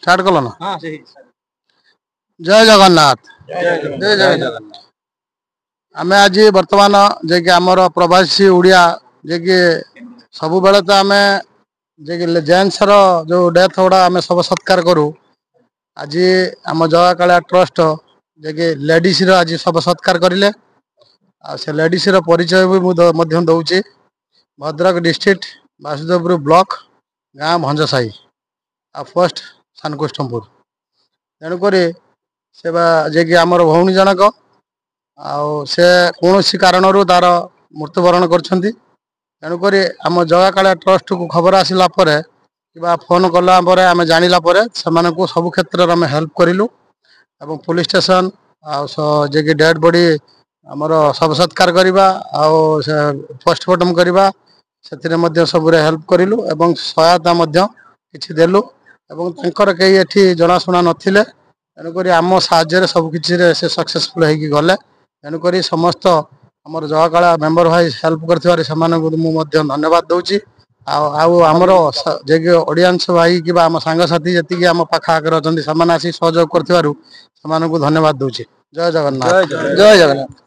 Start କଲ ନା? ଜୟ ଜଗନ୍ନାଥ। ଜୟ ଜଗନ୍ନାଥ। ଆମେ ଆଜି ବର୍ତ୍ତମାନ ଯିଏକି ଆମର ପ୍ରବାସୀ ଓଡ଼ିଆ, ଯିଏକି ସବୁବେଳେ ତ ଆମେ ଯିଏକି ଜେଣ୍ଟସର ଯେଉଁ ଡେଥ୍ ଗୁଡ଼ା ଆମେ ସବୁ ସତ୍କାର କରୁ, ଆଜି ଆମ ଜଗାକାଳିଆ ଟ୍ରଷ୍ଟ ଯିଏକି ଲେଡ଼ିସ୍ର ଆଜି ଶବ ସତ୍କାର କରିଲେ। ଆଉ ସେ ଲେଡ଼ିସ୍ର ପରିଚୟ ବି ମୁଁ ମଧ୍ୟ ଦେଉଛି। ଭଦ୍ରକ ଡିଷ୍ଟ୍ରିକ୍ଟ, ବାସୁଦେବପୁର ବ୍ଲକ, ଗାଁ ଭଞ୍ଜସାହି ଆଉ ପୋଷ୍ଟ ସାନକୁଷ୍ଠମପୁର। ତେଣୁକରି ସେ ବା ଯିଏକି ଆମର ଭଉଣୀ ଜଣକ, ଆଉ ସେ କୌଣସି କାରଣରୁ ତାର ମୃତ୍ୟୁବରଣ କରିଛନ୍ତି। ତେଣୁକରି ଆମ ଜଗାକାଳିଆ ଟ୍ରଷ୍ଟକୁ ଖବର ଆସିଲା ପରେ କିମ୍ବା ଫୋନ୍ କଲା ପରେ, ଆମେ ଜାଣିଲା ପରେ ସେମାନଙ୍କୁ ସବୁ କ୍ଷେତ୍ରରେ ଆମେ ହେଲ୍ପ କରିଲୁ ଏବଂ ପୋଲିସ ଷ୍ଟେସନ ଆଉ ଯିଏକି ଡେଡ୍ ବଡି ଆମର ଶବ ସତ୍କାର କରିବା ଆଉ ସେ ପୋଷ୍ଟମର୍ଟମ କରିବା, ସେଥିରେ ମଧ୍ୟ ସବୁରେ ହେଲ୍ପ କରିଲୁ ଏବଂ ସହାୟତା ମଧ୍ୟ କିଛି ଦେଲୁ। ଏବଂ ତାଙ୍କର କେହି ଏଠି ଜଣାଶୁଣା ନଥିଲେ, ତେଣୁକରି ଆମ ସାହାଯ୍ୟରେ ସବୁ କିଛିରେ ସେ ସକ୍ସେସଫୁଲ ହେଇକି ଗଲେ। ତେଣୁକରି ସମସ୍ତ ଆମର ଜଗାକାଳିଆ ମେମ୍ବର ଭାଇ ହେଲ୍ପ କରିଥିବାରୁ ସେମାନଙ୍କୁ ମୁଁ ମଧ୍ୟ ଧନ୍ୟବାଦ ଦେଉଛି। ଆଉ ଆମର ଯିଏକି ଅଡ଼ିଏନ୍ସ ଭାଇ କିମ୍ବା ଆମ ସାଙ୍ଗସାଥି ଯେତିକି ଆମ ପାଖ ଆଖରେ ଅଛନ୍ତି, ସେମାନେ ଆସି ସହଯୋଗ କରିଥିବାରୁ ସେମାନଙ୍କୁ ଧନ୍ୟବାଦ ଦେଉଛି। ଜୟ ଜଗନ୍ନାଥ। ଜୟ ଜଗନ୍ନାଥ।